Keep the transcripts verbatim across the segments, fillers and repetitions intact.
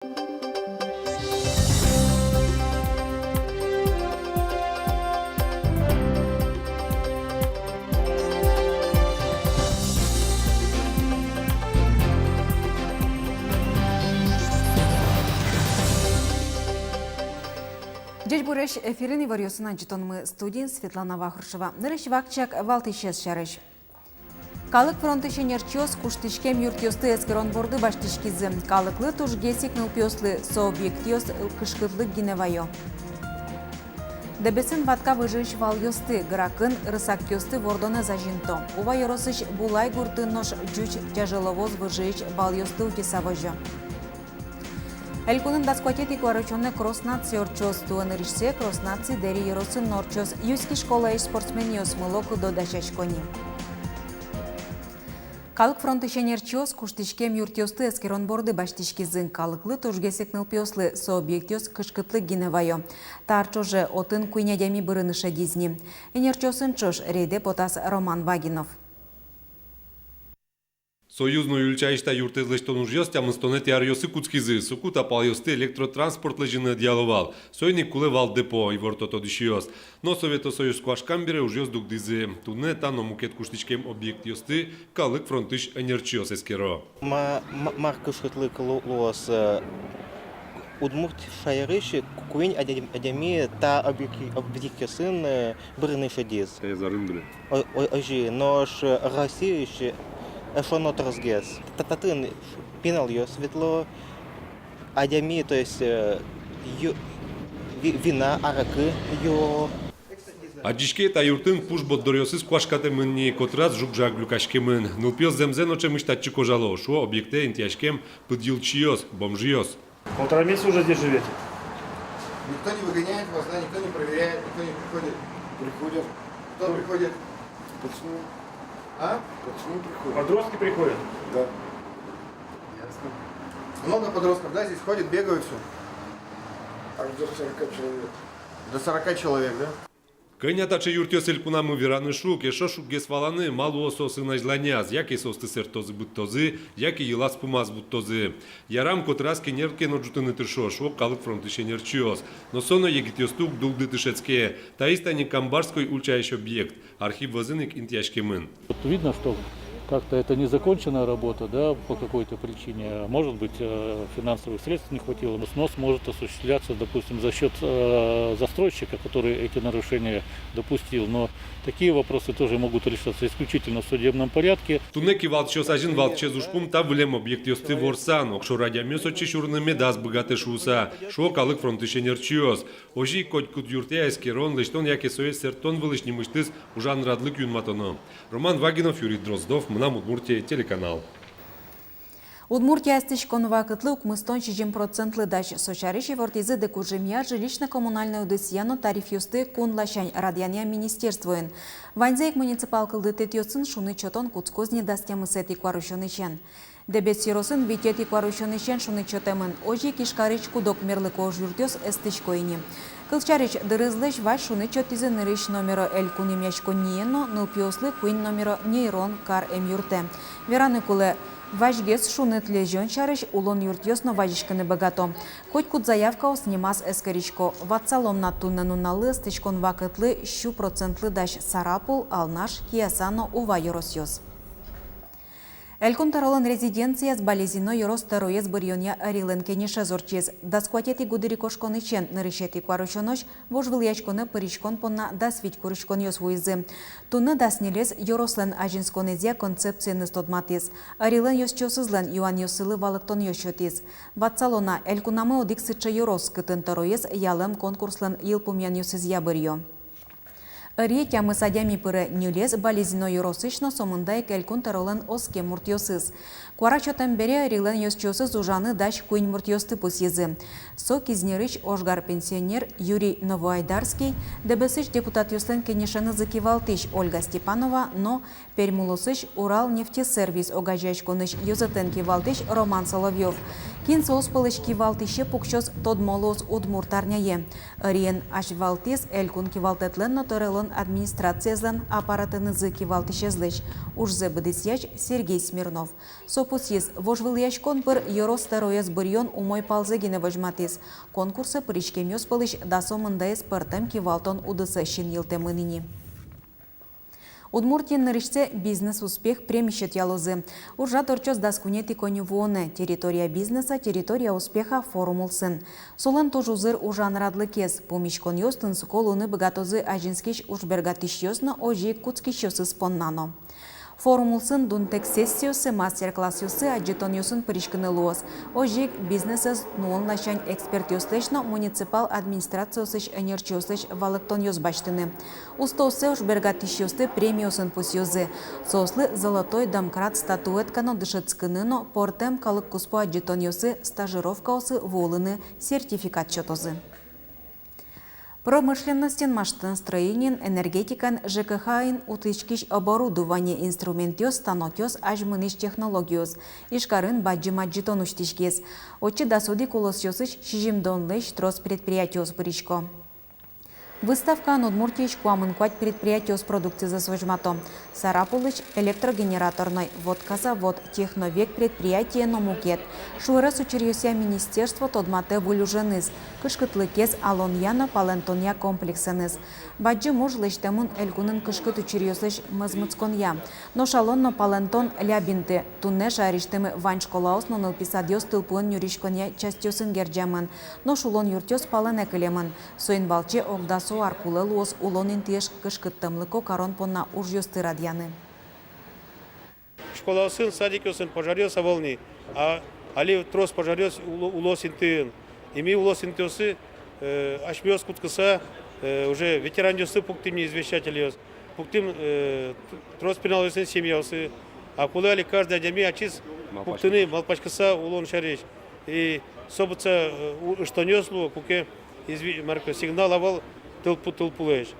Ӟечбуресь! Эфирын иворъёсын адӟытонмы, студиын Светлана Вахрушева. Нырысь вакчияк валтӥсез сярысь. Калык фронтысь ӧнерчиос куштӥськем юртъёсты эскерон борды басьтӥськизы. Калыклы тужгес ик нылпиослы, со объектъёс кышкытлык гинэ вайо. Дэбесын ватка выжыысь валъёсты, гыракын рысакъёсты вордонэз азинто. Ува ёросысь Булай гуртын нош ӟуч тяжеловоз выжыысь валъёсты утьыса возё. Элькунын дас куатетӥ куарусёнэ «Кросс наци» ортчоз. Туэ нырысьсэ «Кросс наци» Дэри ёросын но ортчоз. Юськи школаысь спортсменъёс мыло-кыдо дасясько ни. Калык фронтысь ӧнерчиос куштӥськем юртъёсты эскерон борды басьтӥськизы. Калыклы, тужгес ик нылпиослы, со объектъёс кышкытлык гинэ вайо. Та ар ӵоже отын куинь адями бырыны шедиз ни. Ӧнерчиосын ӵош рейдэ потаз Роман Вагинов. Союзной ульчаысь та юртэз лэсьтон ужъёс тямыстонэтӥ аръёсы кутскизы. Соку та палъёсты электротранспорт лэзьыны ӧдъяло вал. Соин ик кулэ вал депо, иворто тодӥсьёс. Но Совето Союз куашкам бере ужъёс дугдӥзы. Туннэ та но мукет куштӥськем объектъёсты Калык фронтысь ӧнерчиос эскеро. Ма-, ма-, мар кышкытлык лу-, луоз, э, Удмурт шаерысь куинь адя-, адями та объек-, объектъёсын, э, бырыны шедиз. Та азьын бере. О-, о-, озьы, нош Россиысь эшшо но тросгес. Та-, татын пиналъёс ветло, адями, то есть, э, ю-, ви-, вина, аракы юо. Адӟиське, та юртын пуш борддоръёсыз куашкатэмын ни, котыраз жуг-жаг люкаськемын. Нылпиос зэмзэ но ӵемысь татчы кожало, шуо объектэ интыяськем пыдйылчиос, бомжъёс. Полтора месяца уже здесь живёте? Никто не выгоняет вас, да, никто не проверяет, никто не приходит? Приходят. Кто приходит? Пацаны. А? Пацаны приходят. Подростки приходят? Да. Ясно. Много подростков, да, здесь ходят, бегают всё? Аж до сорока человек. До сорока человек, да? Кӧня таӵе юртъёс элькунамы, вераны шуг, эшшо шуггес валаны, малы соосын азьланяз, яке соосты сэрттозы-быдтозы, яке йылаз-пумаз вуттозы. Ярам, котыраз кенер ке но ӝутыны тыршо, шуо Калык фронтысь ӧнерчиос. Но со но егитъёсты уг дугдыты, шӧдске. Таиз тани Камбарской ульчаысь объект, архив вӧзын ик интыяськемын. Вот видно, что как-то это незаконченная работа, да, по какой-то причине. Может быть, э, финансовых средств не хватило. Но снос может осуществляться, допустим, за счёт, э, застройщика, который эти нарушения допустил. Но такие вопросы тоже могут решаться исключительно в судебном порядке. Туннэ кивалтӥсьёс азьын валтӥсез ужпум — та выллем объектъёсты ворсан. Огшоры адямиос отчы сюрыны медаз быгатэ шуыса, шуо Калык фронтысь ӧнерчиос. Озьы ик котькуд юртъя эскерон, лэсьтон яке сое сэрттон вылысь нимысьтыз ужанрадлык юнматоно. Роман Вагинов, Юрий Дроздов, «Мынам Удмуртие» телеканал. Удмуртия эстӥськон вакытлы укмыстон сизьым процентлы дась. Со сярысь ивортӥзы дыкужымъя, жилищно-коммунальной удысъя но тарифъёсты кун ласянь радъянъя министерствоын. Ваньзэ ик муниципал кылдытэтъёсын шуныт сётон кутскоз ни дас тямысэтӥ куарусёнысен. Дэбес ёросын витетӥ куарусёнысен шуныт сётэмын. Озьы ик Ижкарысь куд-ог мерлыко ужъюртъёс эстӥсько ини. Кылсярысь, дырызлэсь вазь шуныт сётӥзы нырысь номеро элькун эмъяськонние но нылпиослы куинь номеро «Нейрон» кар эмъюртэ. Вераны кулэ, вазьгес шуныт лэзён сярысь улон юртъёс но вазиськыны быгато. Котькуд заявкаос нимаз эскерисько. Ватсалом на, туннэ нуналлы эстӥськон вакытлы сю процентлы дась Сарапул, Алнаш, Кияса но Ува ёросъёс. Элькун тӧролэн резиденцияз Балезино ёрос тӧроез быръёнъя ӧрилэн кенешез ортчиз. Дас куатетӥ гудырикошконысен нырысетӥ куарусёнозь вожвылъяськонэ пыриськон понна дас вить куриськонъёс вуизы. Туннэ дас ньылез ёрослэн азинсконэзъя концепциеныз тодматӥз. Ӧрилэн ёзчиосызлэн юанъёссылы валэктонъёс сётӥз. Ватсалом на, элькунамы одӥг сыӵе ёрос, кытын тӧроез ялэм конкурслэн йылпумъянъёсызъя быръё. Ӧрие тямыс адями пыре, ньылез Балезино ёросысь но, сомында ик элькун тӧролэн оскем муртъёсыз. Куара сётэм бере ӧрилэн ёзчиосыз ужаны дась куинь муртъёсты пусйизы. Со Кизнерысь ожгар пенсионер Юрий Новоайдарский, Дэбесысь депутатъёслэн кенешенызы кивалтӥсь Ольга Степанова но Пермь улосысь «Уралнефтесервис» огазеяськонысь ёзэтэн кивалтӥсь Роман Соловьёв. Кин соос пӧлысь кивалтӥсе пуксёз, тодмо луоз удмурт арняе. Ӧриен азьвалтӥз элькун кивалтэтлэн но тӧролэн администрациезлэн аппаратэнызы кивалтӥсезлэсь ужзэ быдэсъясь Сергей Смирнов. Со пусйиз, вожвылъяськон пыр ёрос тӧроез быръён умой палзэ гинэ возьматӥз. Конкурсэ пыриськемъёс пӧлысь дасо мындаез пӧртэм кивалтон удысэ синйылтэмын ини. Удмуртиын нырысьсэ «Бизнес-успех» преми сётъялозы. Ужрад ортчоз дас куинетӥ коньывуонэ «Территория бизнеса, территория успеха» форум улсын. Солэн туж узыр ужан радлыкез: пумиськонъёс тунсыко луыны быгатозы азинскись ужбергатӥсьёс но, озьы ик кутскисьёсыз понна но. Форум улсын дунтэк сессиосы, мастер-классъёсы, адӟытонъёсын пыриськыны луоз. Озьы ик бизнесэз нуон ласянь экспертъёслэсь но муниципал администрациослэсь ӧнерчиослэсь валэктонъёс басьтыны. Устооссэ ужбергатӥсьёсты премиосын пусъёзы. Соослы «Золотой домкрат» статуэтка но дышетскыны но, пӧртэм калык куспо адӟытонъёсы, стажировкаосы вуылыны сертификат сётозы. Промышленностьын, машиностроениын, энергетикаын, ЖКХ-ын утиськись оборудование, инструментъёс, станокъёс, азьмынӥсь технологиос. Ижкарын бадӟым адӟытон усьтӥськиз. Отчы дас одӥг улосъёсысь сизьымдонлэсь трос предприятиос пырисько. Выставкаын Удмуртиысь куамын куать предприятиос продукцизэс возьмато. Сарапулысь электрогенераторной, «Водкозавод», «Техновек» предприятие но мукет. Шуэрес учыръёсъя министерство тодматэ выль уженыз, кышкытлыкез алонъя но палэнтонъя комплексэныз. Бадӟым уж лэсьтэмын элькунын кышкыт учыръёслэсь мозмытсконъя. Нош алон но палэнтон ляб инты. Туннэ шаерысьтымы вань школаос но нылпи садъёс тылпуэн нюръяськонъя частьёсын герӟамын, нош улон юртъёс палэнэ кылемын. Соин валче ог дасо ар кулэ луоз улон интыез кышкыттэмлыко карон понна ужъёсты радъяны. Школаосын, садикъёсын пожаръёс ӧвӧл ни, а али трос пожаръёс уло-, улос интыын. И ми улос интыосы, э, асьмеос кутскыса, э, уже ветеранъёсты пуктӥм ни, извещательёс. Пуктӥм, э, т-, трос пиналъёсын семьяосы. А кулэ али каждый адями ачиз пуктыны, малпаськыса улон сярысь. И со быдӟа, э, у-, ыштонъёс луо, куке изви-, марке, сигнал ӧвӧл тылпу-, тылпулэсь.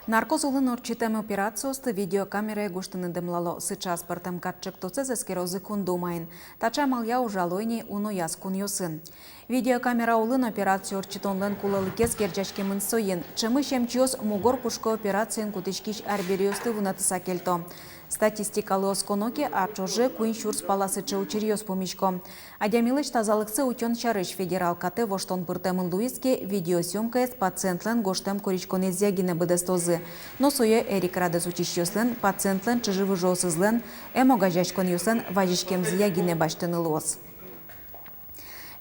Наркоз улын ортчытэм операциосты видеокамерае гожтыны дэмлало. Сыӵе аспӧртэм кат ӵектосэз эскерозы Кун Думаын. Таӵе амалъя ужало ини унояз кунъёсын. Видеокамера улын операци ортчытонлэн кулэлыкез герӟаськемын соин. Ӵемысь эмчиос мугор пушкы операциын кутӥськись арбериосты вунэтыса кельто. Статистикалы осконо ке, ар ӵоже куинь сюрс пала сыӵе учыръёс пумисько. Адямилэсь тазалыксэ утён сярысь федерал катэ воштон пыртэмын луиз ке, видеосъёмкаез пациентлэн гожтэм куриськонэзъя гинэ быдэстозы. Но сое эрикрадэз утисьёслэн, пациентлэн чыжы-выжыосызлэн, эм огазеяськонъёслэн вазиськемзыя гинэ басьтыны луоз.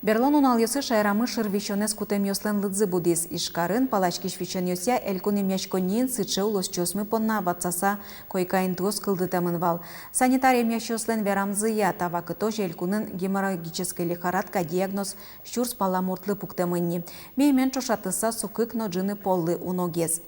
Берло нуналъёсы шаерамы шыр висёнэз кутэмъёслэн лыдзы будӥз. Ижкарын паласькись висёнъёсъя элькун эмъяськонниын сыӵе улосчиосмы понна ватсаса койка интыос кылдытэмын вал. Санитар эмъясьёслэн верамзыя, та вакытозь элькунын геморрагической лихорадка диагноз сюрс пала муртлы пуктэмын ни. Миемен ӵошатыса, со кык но ӝыны поллы уногес.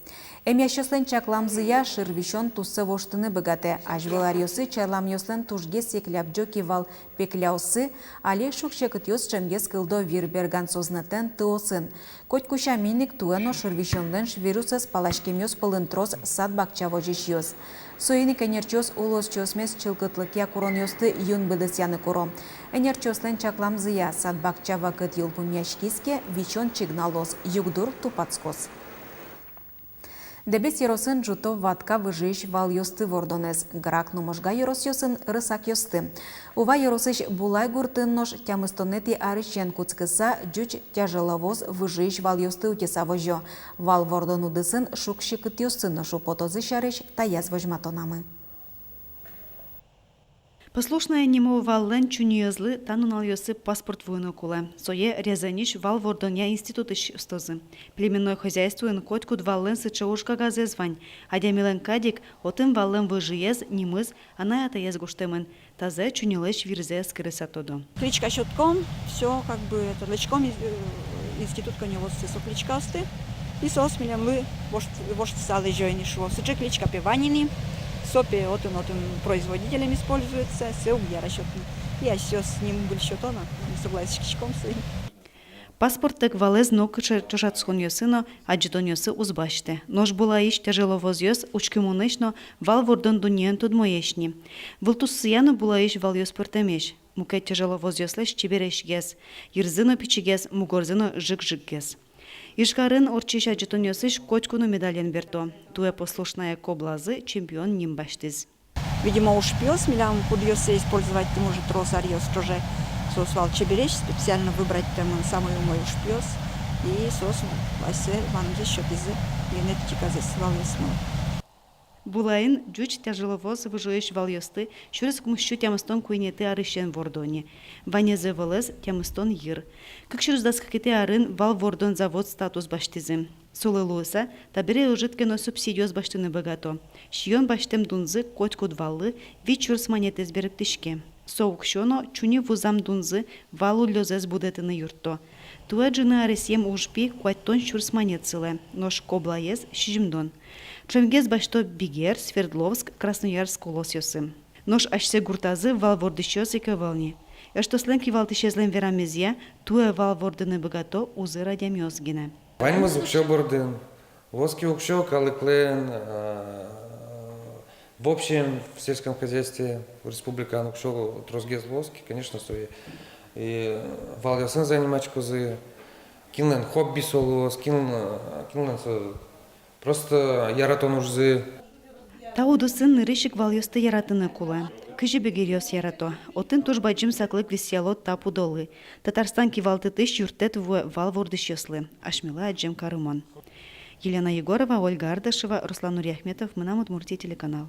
Эмъясьёслэн чакламзыя, шыр висён туссэ воштыны быгатэ. Азьвыл аръёсы чайламъёслэн тужгес ик лябӟо кивал пекляоссы, али шуг-секытъёс ӵемгес кылдо вир берган сӧзнэтэн, тыосын. Котьку сямен ик туэ но шыр висёнлэн вирусэз паласькемъёс пӧлын трос сад-бакча возисьёс. Соин ик ӧнерчиос улосчиосмес чылкытлыкъя куронъёсты юн быдэсъяны куро. Ӧнерчиослэн чакламзыя, сад-бакча вакыт йылпумъяськиз ке, висён чигналоз, югдур тупатскоз. Дэбес ёросын ӝуто ватка выжыысь валъёсты вордонэз, Грах но Можга ёросъёсын — рысакъёсты. Ува ёросысь Булай гуртын нош тямыстонэтӥ арысен кутскыса ӟуч тяжеловоз выжыысь валъёсты утьыса возё. Вал вордон удысын шуг-секытъёссы но шумпотозы сярысь таяз возьматонамы. «Послушная» нимо валлэн чуньыезлы та нуналъёсы паспорт вуыны кулэ. Сое Рязанысь вал вордонъя институтысь ыстозы. Племенной хозяйствоын котькуд валлэн сыӵе ужкагазэз вань. Адямилэн кадь ик отын валлэн выжыез, нимыз, анай-атаез гожтэмын. Тазэ чуньылэсь вирзэ эскерыса тодо. Кличка сётком, всё, как бы, это, лэзьком из-, э, институт коневодствоысь со кличкаосты. И соос милемлы вошт-, воштыса лэзё ини, шуо: сыӵе кличка, пе, вань ини, со, пе, отын, отын производителем используется, сое уг яра сётыны. И асьсэос ним выль сёто на, согласиськиськом соин. Паспорттэк валэз нокыӵе ӵошатсконъёсы но, адӟытонъёсы уз басьтэ. Нош Булайысь тяжеловозъёс учкымонэсь но вал вордон дуннеен тодмоесь ни. Вылтуссыя но Булайысь валъёс пӧртэмесь. Мукет тяжеловозъёслэсь чебересьгес: йырзы но пичигес, мугорзы но жыг-жыггес. Ижкарын ортчись адӟытонъёсысь котьку но медален берто. Туэ «Послушная» коблазы чемпион ним басьтӥз. Видимо, ужпиос милям пудъёссэ использоватьтэмын уже трос аръёс ӵоже. Соос вал чебересь, специально выбрать тэмын самый умой ужпиос. И соос асьсэ ваньзэ сётӥзы генетиказэс валъёсмылы. Булайын ӟуч тяжеловоз выжыысь валъёсты сюрс укмыссю тямыстон куинетӥ арысен вордо ни. Ваньзэ вылэз тямыстон йыр. Кык сюрс дас кыкетӥ арын вал вордон завод статус басьтӥзы. Солы луыса, табере ӧжыт ке но субсидиос басьтыны быгато. Сиён басьтэм дунзы котькуд валлы вить сюрс манетэз берыктӥське. Со уксё но чуни вузам дунзы вал уллёзэс будэтыны юртто. Туэ ӝыны аресъем ужпи куатьтон сюрс манет сылэ, нош коблаез — сизьымдон. Ӵемгес басьто Бигер, Свердловск, Красноярск улосъёсы. Нош асьсэ гуртазы вал вордӥсьёс ик ӧвӧл ни. Эштослэн кивалтӥсезлэн верамезъя, туэ вал вордыны быгато узыр адямиос гинэ. Ваньмыз уксё бордын. Вуоз ке уксё калыклэн, э, в общем, в сельском хозяйстве республикаын уксё тросгес вуоз ке, конечно, со и, и валъёсын заниматьськозы, кинлэн хобби со луоз, кин, кинлэн со просто яратон ужзы. Та удысын нырысь ик валъёсты яратыны кулэ. Кызьы бигеръёс ярато, отын туж бадӟым саклык висъяло та пудолы. Татарстан кивалтэтысь юрттэт вуэ вал вордӥсьёслы, асьмелы адӟем карымон. Елена Егорова, Ольга Ардашева, Руслан Нуриахметов, «Мынам Удмуртие» телеканал.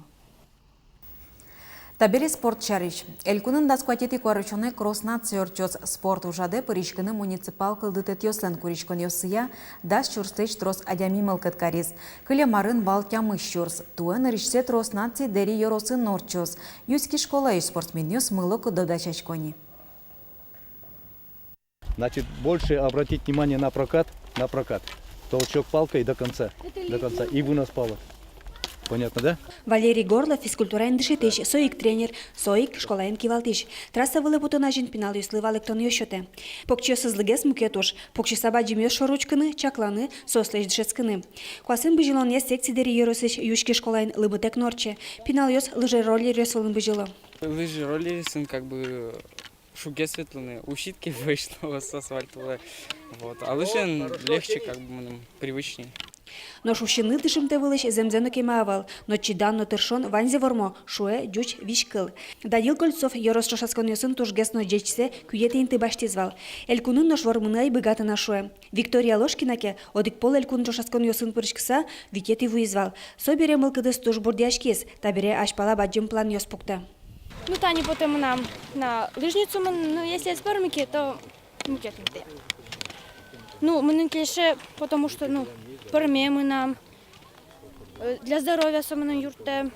Табере спорт сярысь. Элькунын дас куатетӥ куарусёнэ «Кросс наций» ортчоз. Спорт ужрадэ пыриськыны муниципал кылдытэтъёслэн куриськонъёссыя дас сюрслэсь трос адями мылкыд кариз. Кылем арын вал тямыс сюрс. Туэ нырысьсэ «Кросс наций» Дэри ёросын ортчоз. Юськи школаысь спортсменъёс мылокыдо дасясько ни. Значит, больше обратить внимание на прокат, на прокат. Толчок палкой до конца, до конца. И вынос палок. Понятно, да? Валерий Горлов физкультураен дышетӥсь, со ик тренер, со ик школаен кивалтӥсь. Трасса вылэ потон азьын пиналъёслы валэктонъёс сётэ. Покчиосызлыгес мукет уж. Покчиса бадӟымъёс шоры учкыны, чакланы, соослэсь дышетскыны. Куасэн бызьылонъя секция Дэри ёросысь Юськи школаын лымытэк но ортче. Пиналъёс лыжероллеръёс вылын бызьыло. Лыжероллеръёсын как бы шуггес ветлыны, усид ке вӧсь луоз асфальт вылэ. Вот. А лыжиен легче, как бы, мыным привычней. Нош усьыны дышымтэ вылысь зэмзэ но кема ӧвӧл, но чидан но тыршон ваньзэ вормо, шуэ ӟуч визькыл. Данил Кольцов ёрос ӵошатсконъёсын тужгес но ӟечсэ куинетӥ инты басьтӥз вал. Элькунын нош вормыны ӧй быгаты на, шуэ. Виктория Ложкина ке одӥг пол элькун ӵошатсконъёсын пыриськыса витетӥ вуиз вал. Собере мылкыдыз туж бурдъяськиз, табере азьпала бадӟым планъёс пуктэ. Ну, тани потэ мынам на лыжницу мын, ну, если ӧз пӧрмы ке, то мукет интые. Ну, мыным кельше, потому что, ну, пӧрме мынам, э, для здоровья со мыным юрттэ.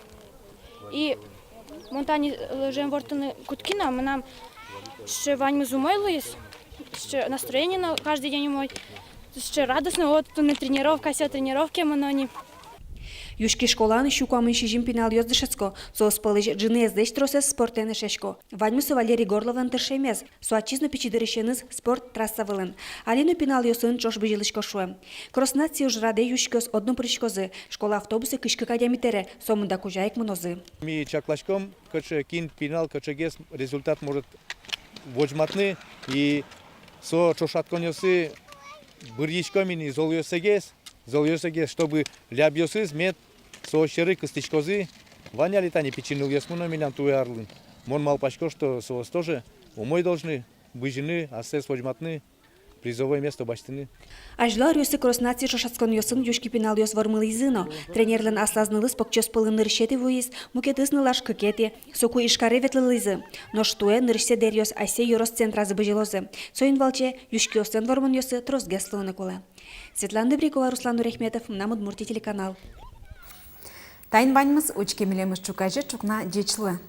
И мон тани лыжиен ворттыны кутски но, мынам сыӵе ваньмыз умой луиз, сыӵе настроение но каждый день умой, сыӵе радостно, вот, на тренировка, всё, тренировке мыно ни. Юськи школаын сю куамын сизьым пиналъёс дышетско, соос пӧлысь ӝыныезлэсь тросэз спортэн эшъясько. Ваньмыз со Валерий Горловлэн тыршемез. Со ачиз но пичи дырысеныз спорт трасса вылын. Али но пиналъёсын ӵош бызьылӥсько, шуэ. «Кросс наций» ужрадэ юськиос одно пыриськозы, школа автобусэ кызь кык адями тэре, сомында кузя ик мынозы. Ми чакласьком, кыӵе, кин пинал кыӵегес результат может возьматыны, и со ӵошатсконъёсы быръиськом ини золъёсэгес, золъёсэгес, чтобы лябъёсыз мед со сьӧры кыстӥськозы. Вань али тани пичи нылъёсмы но милям туэ арлы. Мон малпасько, что соос тоже умой должны бызьыны, ассэс возьматыны, призовой место басьтыны. Азьло аръёсы «Кросс наций» ӵошатсконъёсын юськи пиналъёс вормылӥзы но, тренерлэн аслаз нылыз покчиос пӧлын нырысетӥ вуиз, мукетыз нылаш кыкетӥ, соку Ижкаре ветлылӥзы. Нош туэ нырысьсэ дэръёс асьсэ ёрос центразы бызьылозы. Соин валче юськиослэн вормонъёссы тросгес луыны кулэ. Светлана Добрякова, Руслан Нуряхметов, «Мынам Удмуртие» телеканал. Таин ваньмыз. Учке милемыз ӵуказе ӵукна. Ӟеч луэ.